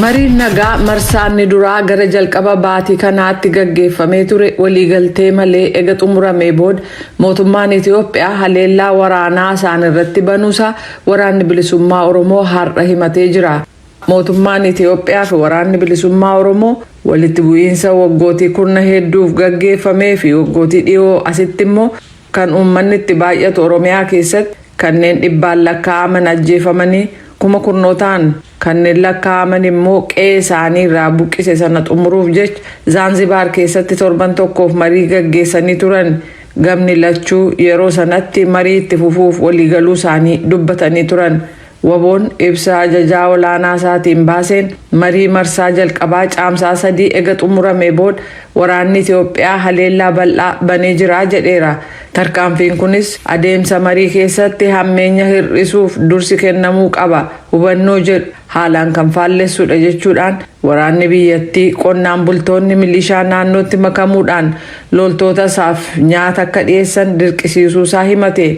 Mariin nagaa marsaanni duraa gara jalqaba baatii kanaatti gaggeeffamee ture waliigaltee malee ega xumuramee booda mootummaan Itiyoophiyaa haleellaa waraanaa isaan irratti banuusaa Waraanni Bilisummaa Oromoo har'a himatee jira. Mootummaan Itiyoophiyaa fi Waraanni Bilisummaa Oromoo walitti bu'iinsa waggootii kurna hedduuf gaggeeffamee fi waggootii dhiyoo asitti immoo kan uummanni itti baay'atu Oromiyaa keessatti kanneen dhibbaan lakkaa'aman ajjeefamanii kuma kurnootaan kanneen lakkaa'aman immoo qe'ee isaanii irraa buqqise sana xumuruuf jecha Zaanzibaar keessatti torban tokkoof marii gaggeessanii turan. Gamni lachuu yeroo sanatti marii itti fufuuf waliigaluu isaanii dubbatanii turan. Waboon ibsa ajajaa olaanaa isaatiin baaseen marii marsaa jalqabaa Caamsaa 3 ega xumuramee booda waraanni Itiyoophiyaa haleellaa bal'aa banee jira jedheera. Tarkaanfiin kunis adeemsa marii keessatti hammeenya hir'isuuf dursi kennamuu qaba hubannoo jedhu haalaan kan faallessuudha jechuudhaan waraanni biyyattii qonnaan bultoonni milishaa naannootti makamuudhaan loltoota isaaf nyaata akka dhiyeessan dirqisiisuusaa himate.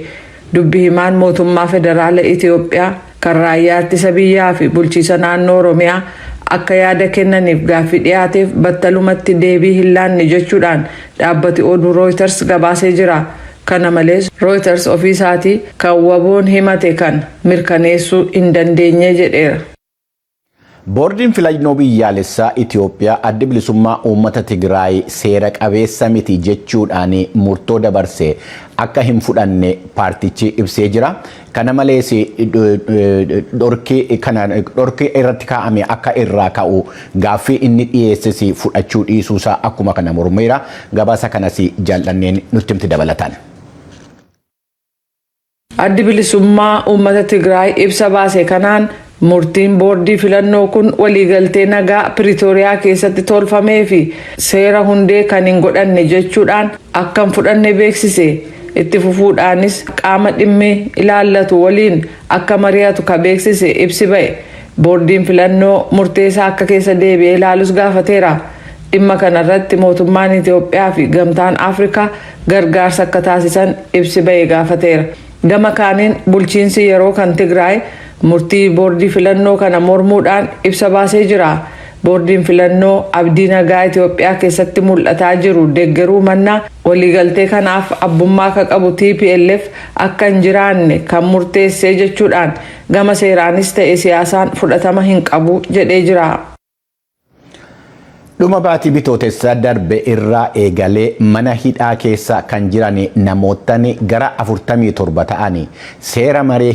Dubbi himaan mootummaa federaala Itiyoophiyaa kan raayyaa ittisa biyyaa fi bulchiisa naannoo Oromiyaa akka yaada kennaniif gaaffii dhiyaateef battalumatti deebii hin laanne jechuudhaan dhaabbati oduu Rooyiters gabaasee jira. Kana malees Rooyiters ofii isaatii kan WBOn himate kana mirkaneessuu hin dandeenye jedheera. Boordiin Filannoo Biyyaalessaa Itiyoophiyaa Addi Bilisummaa Uummata Tigraay seera qabeessa miti jechuudhaan murtoo dabarse akka hin fudhanne paartichi ibsee jira. Kana malees dhorkii irratti kaa'ame akka irraa ka'u gaaffii inni dhiyeesses fudhachuu dhiisuusaa akkuma kana mormeera. Gabaasa kanas jaallanneen nutti himti dabalataan. Addi Bilisummaa Uummata Tigraay ibsa baase kanaan murtiin boordii filannoo kun waliigaltee nagaa Piriitooriyaa keessatti tolfamee fi seera hundee kan hin godhanne jechuudhaan akka hin fudhanne beeksise. Itti fufuudhaanis qaama dhimmi ilaallatu waliin akka mari'atu ka beeksise ibsi ba'e boordiin filannoo murteesaa akka keessa deebi'ee ilaalus gaafateera. Dhimma kanarratti mootummaan Itoophiyaa fi Gamtaan Afrikaa gargaarsa akka taasisan ibsi ba'e gaafateera. Gama kaaniin bulchiinsi yeroo kan Tigraay murtii boordii filannoo kana mormuudhaan ibsa baasee jira. Boordiin filannoo abdii nagaa Itoophiyaa keessatti mul'ataa jiru deggeruu mannaa waliigaltee kanaaf abbummaa akka qabu tplf akka hin jiraanne kan murteessee jechuudhaan gama seeraanis ta'e siyaasaan fudhatama hin qabu jedhee jira. Dhuma baatii Bitootessa darbe irraa eegalee mana hidhaa keessa kan jiran namoottan gara 47 ta'an seera maree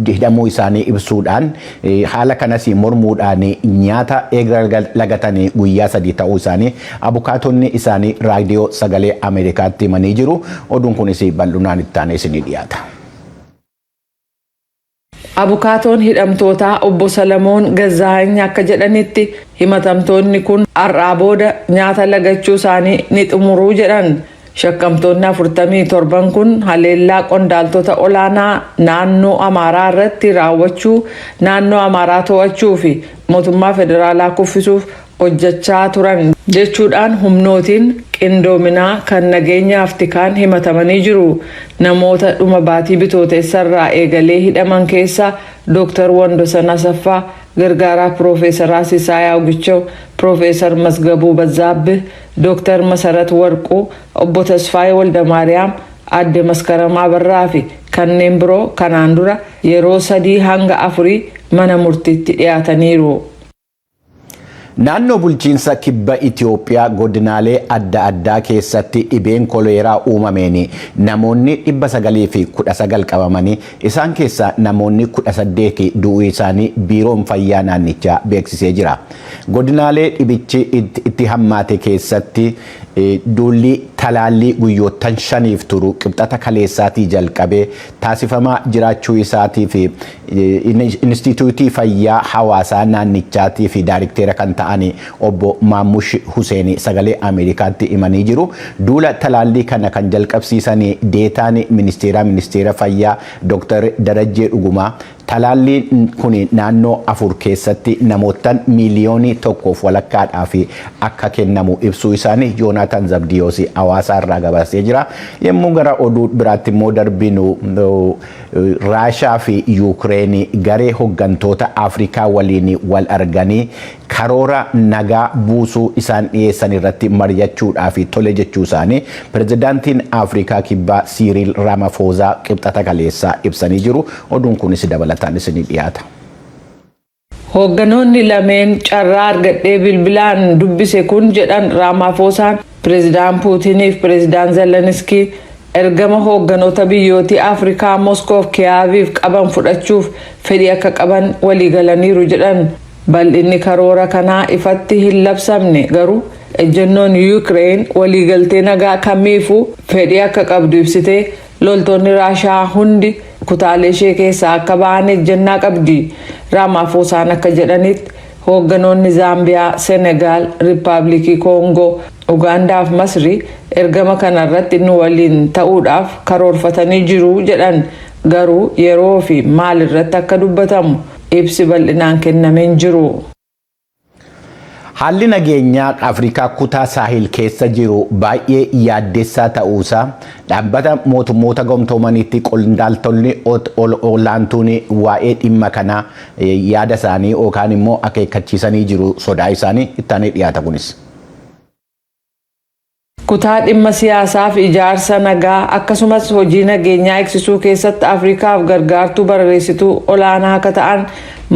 hidhamuu isaanii ibsuudhaan haala kanas mormuudhaan nyaata eega lagatanii guyyaa sadii ta'uu isaanii abukaatonni isaanii raadiyoo sagalee Ameerikaatti himanii jiru. Oduun kunis bal'inaan itti aanee isinii dhiyaata. Abukaatoon hidhamtootaa Obbo Salamoon Gazzaahany akka jedhanitti himatamtoonni kun har'aa booda nyaata lagachuu isaanii ni xumuruu jedhan. Shakkamtoonni 47 kun haleellaa qondaaltota olaanaa naannoo Amaaraa irratti raawwachuu, naannoo Amaaraa to'achuu fi mootummaa federaalaa kuffisuuf hojjechaa turan jechuudhaan humnootiin qindoominaa kan nageenyaaf tikaan himatamanii jiru. Namoota dhuma baatii Bitootessarraa eegalee hidhaman keessaa Dr. Wandosan Asaffaa, gargaaraa Piroofeesaraa Sisaay Awgichaw, Piroofeesar Masgabuu Bazzaabbih, Dr. Masarat Warquu, Obbo Tasfaayee Waldamaariyaam, Aadde Maskaram Abarraa fi kanneen biroo kanaan dura yeroo sadii hanga afurii mana murtiitti dhiyaataniiru. Naannoo bulchiinsa kibba Itiyoophiyaa godinaalee adda addaa keessatti dhibeen koleeraa uumameen namoonni 919 qabamanii isaan keessaa namoonni 18 du'uu isaanii biiroon fayyaa naannichaa beeksisee jira. Godinaalee dhibichi itti hammaate keessatti duulli talaallii guyyoottan shaniif turu qibxata kaleessaatii jalqabee taasifamaa jiraachuu isaatii fi Inistiitiyuutii Fayyaa Hawaasaa naannichaatii fi daarikteera kan ta'an obbo Maammush Huseen sagalee Ameerikaatti himanii jiru. Duula talaallii kana kan jalqabsiisan deetaan ministeeraa ministeera fayyaa Dr. Darajjee Dhugumaa Talaalliin kun naannoo 4 keessatti namootaan miiliyoonii 1.5dhaaf akka kennamu ibsuu isaanii Yoonaataan Zabdiyoos Hawaasaa irraa gabaasee jira. Yommuu gara oduu biraatti immoo darbinu, Raashaa fi Yuukireen garee hooggantoota Afrikaa waliin wal arganii karoora nagaa buusuu isaan dhiyeessan irratti mari'achuudhaaf tole jechuu isaanii pirezidaantiin Afrikaa Kibbaa Siiriil Ramaphosa Qibxata kaleessaa ibsanii jiru. Oduun kunis dabalataan isinii dhiyaata. Hoogganoonni lameen carraa argadhee bilbilaan dubbise kun, jedhan Raamaafoosaan, Pireezidaan Puutiniif Pireezidaan Zelenskii ergama hoogganoota biyyootii Afrikaa Moskoof Kiyaaviif qaban fudhachuuf fedhii akka qaban waliigalaniiru jedhan. Bal'inni karoora kanaa ifatti hin labsamne, garuu ejjennoon Yuukireen waliigaltee nagaa kamiifuu fedhii akka qabdu ibsitee, loltoonni Raashaa hundi kutaalee ishee keessaa akka ba'an ejjennaa qabdi. Raamaafoosaan akka jedhanitti, hoogganoonni Zaambiyaa, Senegaal, Riippaabilikii Koongoo, Ugaandaa fi Masrii ergama kanarratti nu waliin ta'uudhaaf karoorfatanii jiru jedhan. Garuu yeroo fi maal irratti akka dubbatamu ibsi bal'inaan kennameen jiru. Haalli nageenyaa Afrikaa kutaa Saahil keessa jiru baay'ee yaaddessaa ta'uusaa dhaabbata Mootummoota Gamtoomaniitti qondaaltonni olaantuun waa'ee dhimma kanaa yaada isaanii yookaan immoo akeekkachiisanii jiru sodaa isaanii. Ittaanee dhiyaata kunis. Kutaa dhimma siyaasaa fi ijaarsa nagaa akkasumas hojii nageenyaa eegsisuu keessatti Afrikaaf gargaartuu barreessituu olaanaa akka ta'an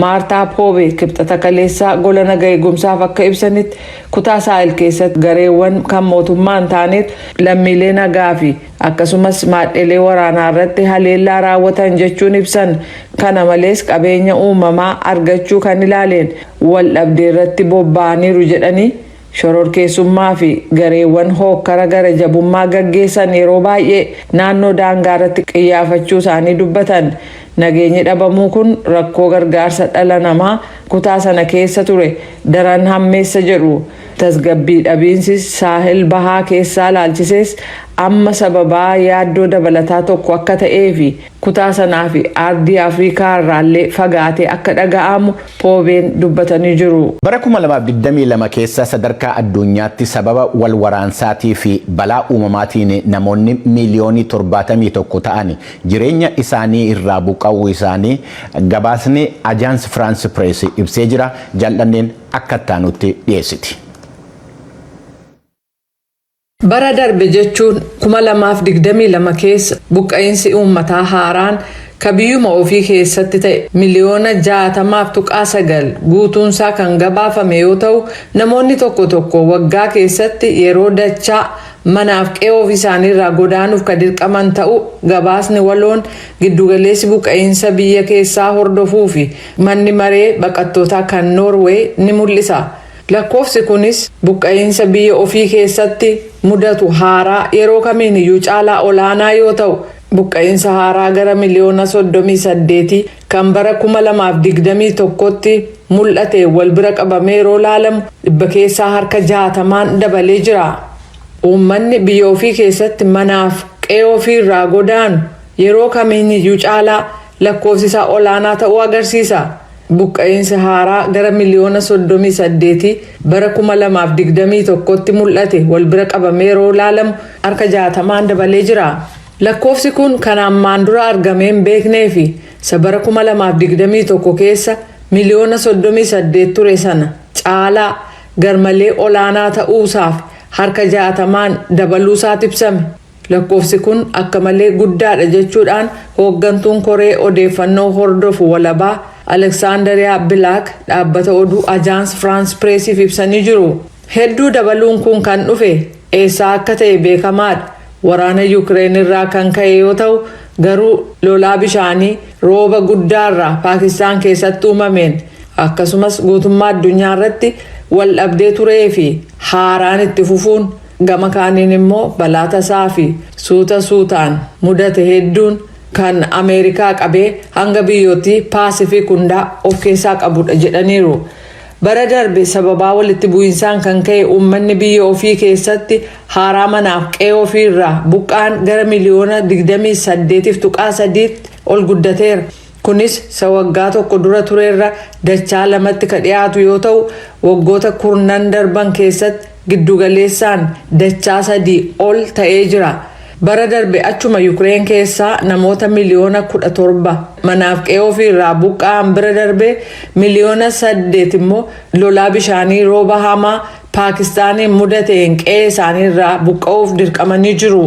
Maartaa Poobe Kibxata kaleessaa gola naga eegumsaaf akka ibsanitti, kutaa Saahil keessatti gareewwan kan mootummaa hin taaneet lammiilee nagaa fi akkasumas maadhelee waraanaa irratti haleellaa raawwatan jechuun ibsan. Kana malees, qabeenya uumamaa argachuu kan ilaaleen wal dhabdee irratti bobba'aniiru jedhanii, shororkeessummaa fi gareewwan hookkara gara jabummaa gaggeessan yeroo baay'ee naannoo daangaa irratti qiyyaafachuu isaanii dubbatan. Nageenyi dhabamuu kun rakkoo gargaarsa dhala namaa kutaa sana keessa ture daran hammeessa jedhu. Tasgabbii dhabiinsi Saahil Bahaa keessaa laalchisees amma sababaa yaaddoo dabalataa tokko akka ta'ee fi kutaa sanaa fi aardii Afrikaa irraallee fagaatee akka dhaga'amu Poobeen dubbatanii jiru. Bara 2022 keessa sadarkaa addunyaatti sababa wal waraansaatii fi balaa uumamaatiin namoonni miiliyoonii 71 ta'an jireenya isaanii irraa buqqa'uu isaanii gabaasni Ajaans Firaans Pirees ibsee jira. Jal'anneen akka ittaanutti dhiyeessiti. Bara darbe jechuun 2022 keessa buqqa'insi uummataa haaraan ka biyyuma ofii keessatti ta'e miliyoona 60.9 guutuunsaa kan gabaafame yoo ta'u, namoonni tokko tokko waggaa keessatti yeroo dachaa manaaf qe'ee ofii isaaniirraa godaanuuf ka dirqaman ta'u gabaasni waloon giddugaleessi buqqa'insa biyya keessaa hordofuu fi manni maree baqattootaa kan Noorweey ni mul'isa. Lakkoofsi kunis buqqa'insa biyya ofii keessatti mudatu haaraa yeroo kamiin iyyuu caalaa olaanaa yoo ta'u, buqqa'insa haaraa gara miliyoona 38 kan bara 2021tti mul'ate wal bira qabamee yeroo laalamu dhibba keessaa harka 60n dabalee jira. Uummanni biyya ofii keessatti manaaf qe'ee ofii irraa godaanu yeroo kamiin iyyuu caalaa lakkoofsi isaa olaanaa ta'uu agarsiisa. Buqqa'insi haaraa gara miliyoona 38 bara 2021tti mul'ate wal bira qabamee yeroo laalamu harka 60n dabalee jira. Lakkoofsi kun kan ammaan dura argamee hin beeknee fi isa bara 2021 keessa miliyoona 38 ture sana caalaa garmalee olaanaa ta'uusaaf harka 60n dabaluusaatu ibsame. Lakkoofsi kun akka malee guddaadha jechuudhaan hooggantuun koree odeeffannoo hordofu walabaa Aleksaandariyaa Bilaak dhaabbata oduu Ajaans Firaans Pireesiif ibsanii jiru. Hedduu dabaluun kun kan dhufe eessaa akka ta'e beekamaadha. Waraana Yuukireen irraa kan ka'e yoo ta'u, garuu lolaa bishaanii rooba guddaarraa Paakistaan keessatti uumameen akkasumas guutummaa addunyaa irratti wal dhabdee turee fi haaraan itti fufuun, gama kaaniin immoo balaa tasaa fi suuta suutaan mudate hedduun kan Ameerikaa qabee hanga biyyootti Paasifik hundaa of keessaa qabudha jedhaniiru. Bara darbe sababaa walitti bu'insaan kan ka'e uummanni biyya ofii keessatti haaraa manaaf qe'ee ofii irraa buqqaan gara miliyoona 28.3 ol guddateera. Kunis isa waggaa tokko dura tureerra dachaa lamatti ka dhiyaatu yoo ta'u, waggoota kurnan darban keessatti giddugaleessaan dachaa 3 ol ta'ee jira. Bara darbe achuma Yukireen keessaa namoota miliyoona 17 manaaf qe'ee ofiirraa buqqa'an bira darbe, miliyoona 8 immoo lolaa bishaanii rooba hamaa Paakistaaniin mudateen qe'ee isaaniirraa buqqa'uuf dirqamanii jiru.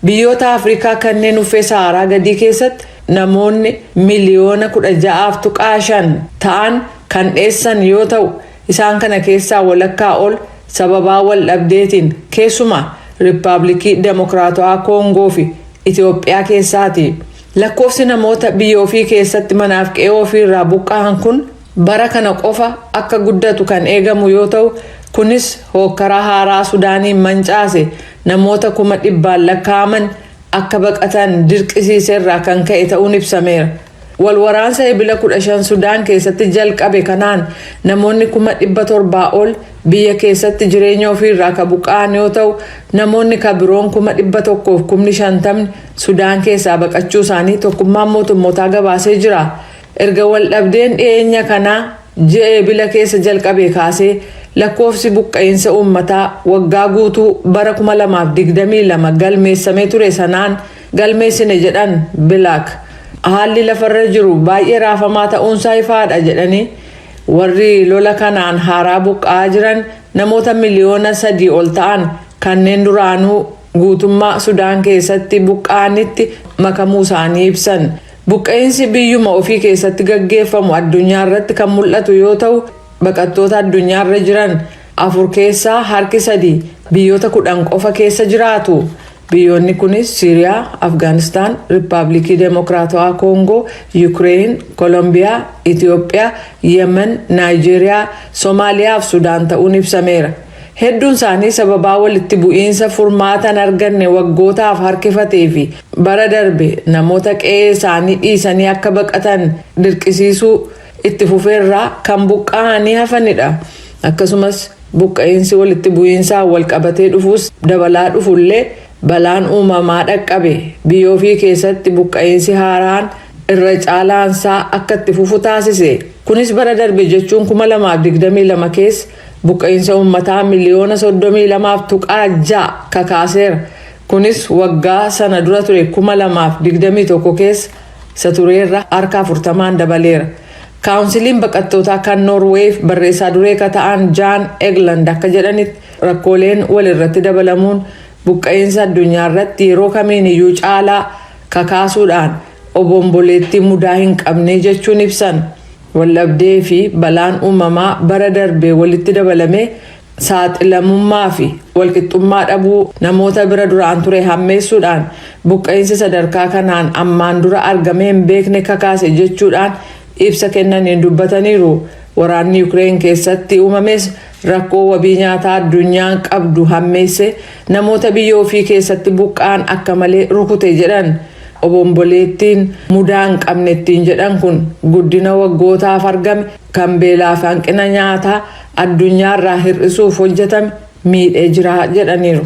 Biyyoota Afrikaa kanneen uffee Saharaa gadii keessatti namoonni miliyoona 16.5 ta'an kan dheessan yoo ta'u, isaan kana keessaa walakkaa ol sababaa wal dhabdeetiin, keessumaa Riippaabilikii Demokiraatawaa Koongoo fi Itiyoophiyaa keessaati. Lakkoofsi namoota biyya ofii keessatti manaaf qe'ee ofiirraa buqqa'an kun bara kana qofa akka guddatu kan eegamu yoo ta'u, kunis hookkaraa haaraa Sudaaniin mancaase namoota kuma dhibbaan lakkaa'aman akka baqatan dirqisiiseerraa kan ka'e ta'uun ibsameera. Walwaraansa Ebila 15 Sudaan keessatti jalqabe kanaan namoonni 700,000 ol biyya keessatti jireenya ofiirraa ka buqqa'an yoo ta'u, namoonni ka biroon 150,000 Sudaan keessaa baqachuu isaanii Tokkummaan Mootummootaa gabaasee jira. Erga wal dhabdeen dhiyeenya kanaa ji'a Ebila keessa jalqabe kaasee lakkoofsi buqqa'iinsa uummataa waggaa guutuu bara 2022 galmeessamee ture sanaan galmeessine jedhan Bilaak. Haalli lafarra jiru baay'ee raafamaa ta'uunsaa ifaadha jedhanii, warri lola kanaan haaraa buqqa'aa jiran namoota miliyoona 3 ol ta'an kanneen duraanuu guutummaa Sudaan keessatti buqqa'anitti makamuu isaanii ibsan. Buqqa'iinsi biyyuma ofii keessatti gaggeeffamu addunyaa irratti kan mul'atu yoo ta'u, baqattoota addunyaarra jiran afur keessaa harki sadi biyyoota 10 qofa keessa jiraatu. Biyyoonni kunis Siiriyaa, Afgaanistaan, Riippaabilikii Deemokiraatawaa Koongoo, Yukireen, Koolombiyaa, Itiyoophiyaa, Yemen, Naayijeeriyaa, Soomaaliyaa fi Sudaan ta'uun ibsameera. Hedduun isaanii sababaa walitti bu'iinsa furmaatan arganne waggootaaf harkifatee fi bara darbe namoota qe'ee isaanii dhiisanii akka baqatan dirqisiisuu itti fufeerraa kan buqqa'anii hafanidha. Akkasumas buqqa'iinsi walitti bu'iinsaan wal qabatee dhufuus dabalaa dhufullee, balaan uumamaa dhaqqabe biyya ofii keessatti buqqa'iinsi haaraan irra caalaansaa akka itti fufu taasise. Kunis bara darbe jechuun 2022 keessa buqqa'iinsa uummataa miliyoona 32.6 kakaaseera. Kunis waggaa sana dura ture 2021 keessa isa tureerra harka 40n dabaleera. Kaawunsiliin baqattootaa kan Noorweef barreessaa duree ka ta'an Jaan Egland akka jedhanitti, rakkooleen walirratti dabalamuun buqqa'iinsa addunyaa irratti yeroo kamiin iyyuu caalaa kakaasuudhaan obomboleettii mudaa hin qabne jechuun ibsan. Waldhabdee fi balaan uumamaa bara darbe walitti dabalame saaxilamummaa fi walqixxummaa dhabuu namoota bira duraan ture hammeessuudhaan buqqa'iinsa sadarkaa kanaan ammaan dura argamee hin beekne kakaase jechuudhaan ibsa kennaniin dubbataniiru. Waraanni Yukireen keessatti uumames rakkoo wabii nyaataa addunyaan qabdu hammeesse, namoota biyya ofii keessatti buqqa'an akka malee rukute jedhan. Obomboleettiin mudaa hin qabne ittiin jedhan kun guddina waggootaaf argame kan beelaa fi hanqina nyaataa addunyaarraa hir'isuuf hojjetame miidhee jira jedhaniiru.